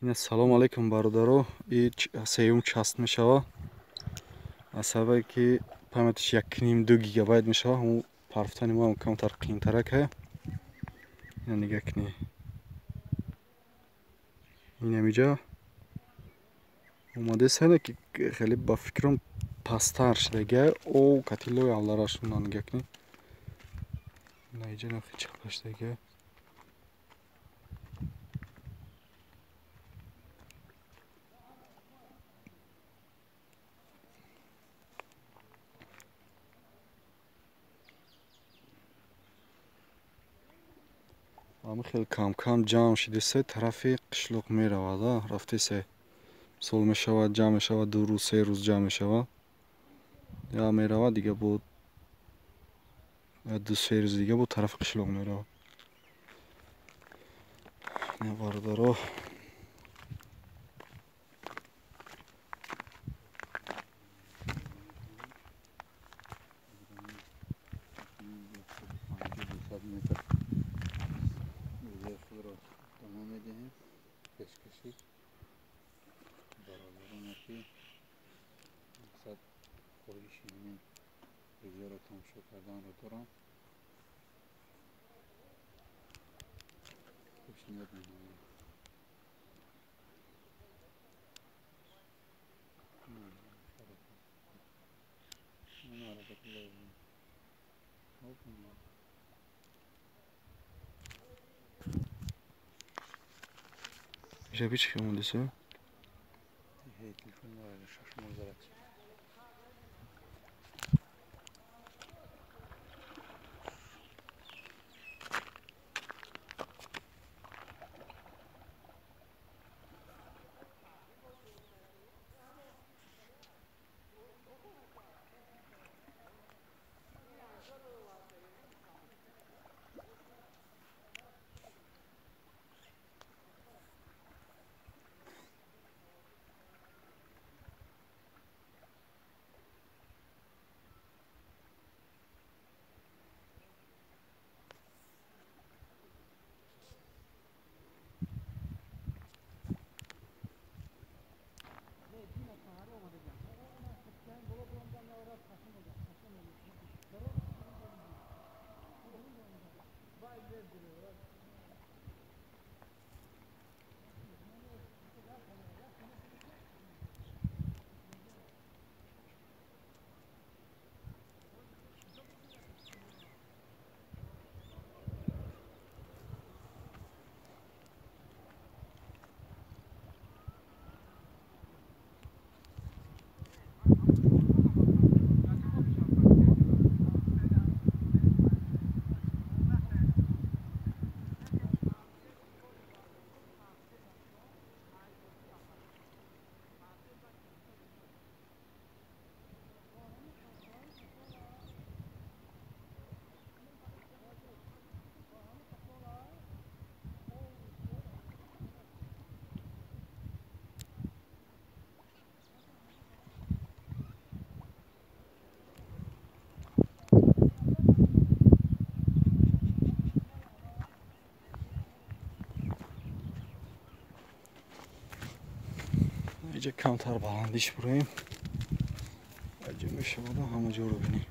Салом алейкум бародаро. И сеюм част мешава. Аз сабабе ки памятиш 1.5-2 гигабайт мешава, ҳамун парфтани мо камтар қиинтарак. Ина нигаҳ кунӣ. Инамиҷа омадесане ки хеле ба фикрам пасттар шудагия. О катилои авларашона нигаҳ кунӣ. Ина иҷа нахи чапа шудагия. Ами хеле кам-кам ҷамъ шудисе тарафи қишлоқ меравад, рафтисе. Мисол мешавад, ҷамъ мешавад, 2 рӯз, 3 рӯз ҷамъ мешавад. Я меравад, дига бо 2-3 рӯз дига бо тарафи қишлоқ меравад. Ина бародаро. Жабич омадесе? Иҷа камтар баландиш буроем. Аҷа мешавад ҳама ҷоро бинем.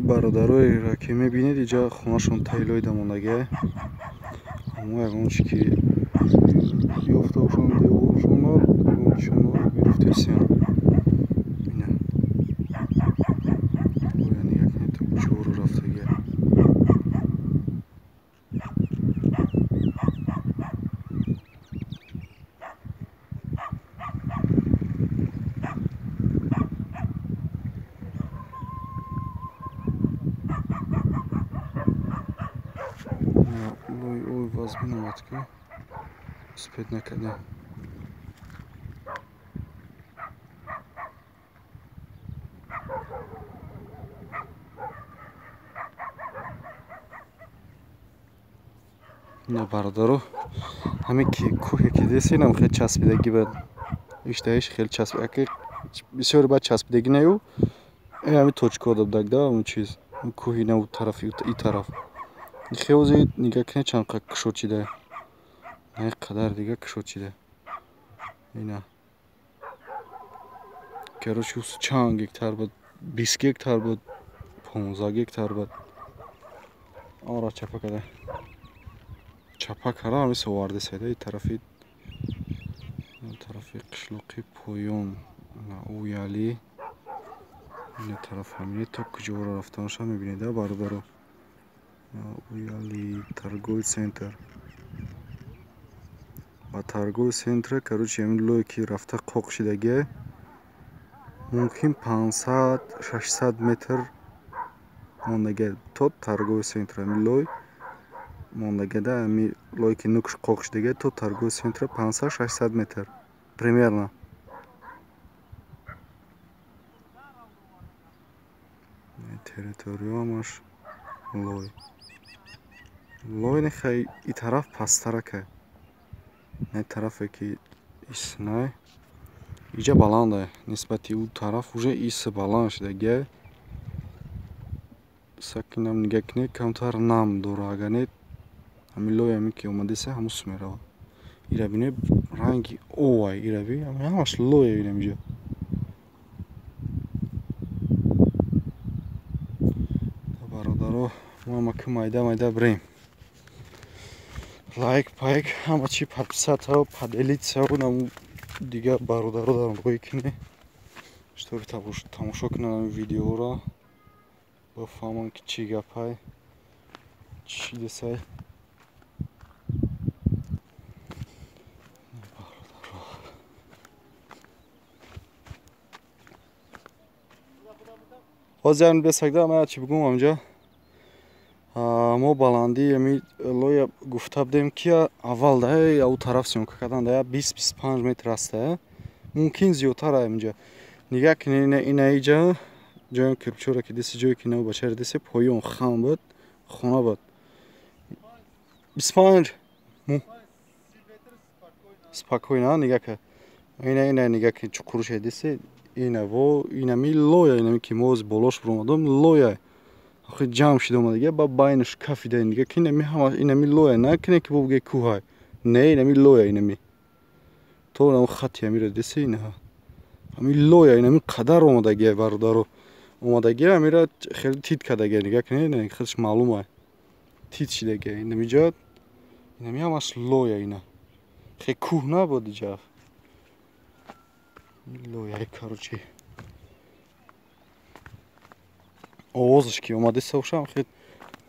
Бародароеро ки мебинед, иҷа хонашон таи дамондагиа. Мо ягон чи ки ёфта бошанд, деворшона ягон чишона гирифтесиям. Ина боя нигаҳ кунед, то куҷоро рафтагиа. Лой ой вазмин омад, ки успеть накардем. Ина бародаро, ҳаме ки кӯҳе ки десинам, хеле часпидагӣ ба иштаиш, хеле часп, бисёре баъд часпидагӣ нею, ҳами точка дабдаг да он чиз кӯҳи на тарафи и тараф. Хеози нигаҳ кунед, чанд қадр кушод шуда, на қадар дига кушод шуда. Ина, короче, чанд гектар буд? 20 гектар буд, 15 гектар буд. Ора чапа када, чапа кара, ҳамис оварда сайда. И тарафи қишлоқи поён Уяли, ина тараф ҳамине то куҷоро рафтанаша мебинед, бародаро. Уяли торговый центр, ба торговый центра, короче, ҳамин лое ки рафта қоқ шидагия, мумкин 500-600 метр мондагия то торговый центр. Ҳамин лой мондагида, ҳами лое ки нукш қоқ шидагия, то торговый центра 500-600 метр примерно. Территориямаш лой, лой нехай. И тараф пасттарака, не тарафе ки иснай, иҷа баланда нисбати ӯ тараф, уже ис баланд шудагия. Сакинам нигаҳ кунед, камтар нам дора. Агар не, ҳамин лой ҳамин ки омадеса, ҳамус меравад. Ира бинед, ранги овай. Ира би, ҳамаш лоя инам иҷа. Бародаро, мо ҳама майда майда бирем. Лайк, пайк, ҳама чи, подписаться, поделиться, наму дигар бародаро дар рӯй кунед, чтобы тамошо кунанд ҳамин видеоро, бифаҳманд, ки чӣ гапай, чӣ десай. Ҳозир бесагда ман чӣ бигӯм, ҳамҷа мо баландии ами лоя гуфта будем, ки аввал да ау тараф съёмка кардан да 20-25 метр аста, мумкин зиёдтар. Инҷа нигаҳ кунед, ина иҷа ҷои кирпичора ки деси, ҷое ки нав бачаро деси, поён хам буд, хона буд. 25 спокойно. Нигаҳ ка, ина, ина нигаҳ ки, чуқуруша деси. Ина во, инами лоя, инами ки мо болош буромадом, лоя охи ҷамъ шида омадагия, ба байнаш кафида. Нигаҳ ки, инами ҳама инами лоя. Накунед ки бо бугӯе кӯҳай, не, инами лоя, инами то нам хати амира деси, ина ҳами лоя, инами қадар омадагия, бародаро, омадагия. Амира хеле тит кардагия, нигаҳ кунед, хелш маълума, тит шидагия. Инамиҷа инами ҳамаш лоя, ина хе кӯҳ набуд, иҷа лоя. Короче, овозаш ки омадеса бошам, хел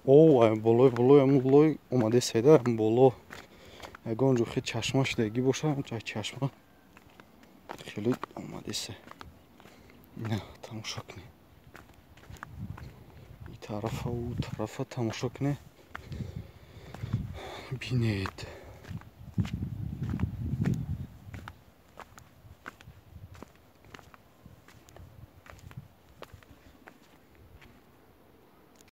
ов болои болои ҳамун лой омадесайда. Боло ягон ҷо хел чашма шидагӣ боша, чашма хеле омадеса. Ина тамошо кунед, и тарафа, ӯ тарафа тамошо кунед, бинед.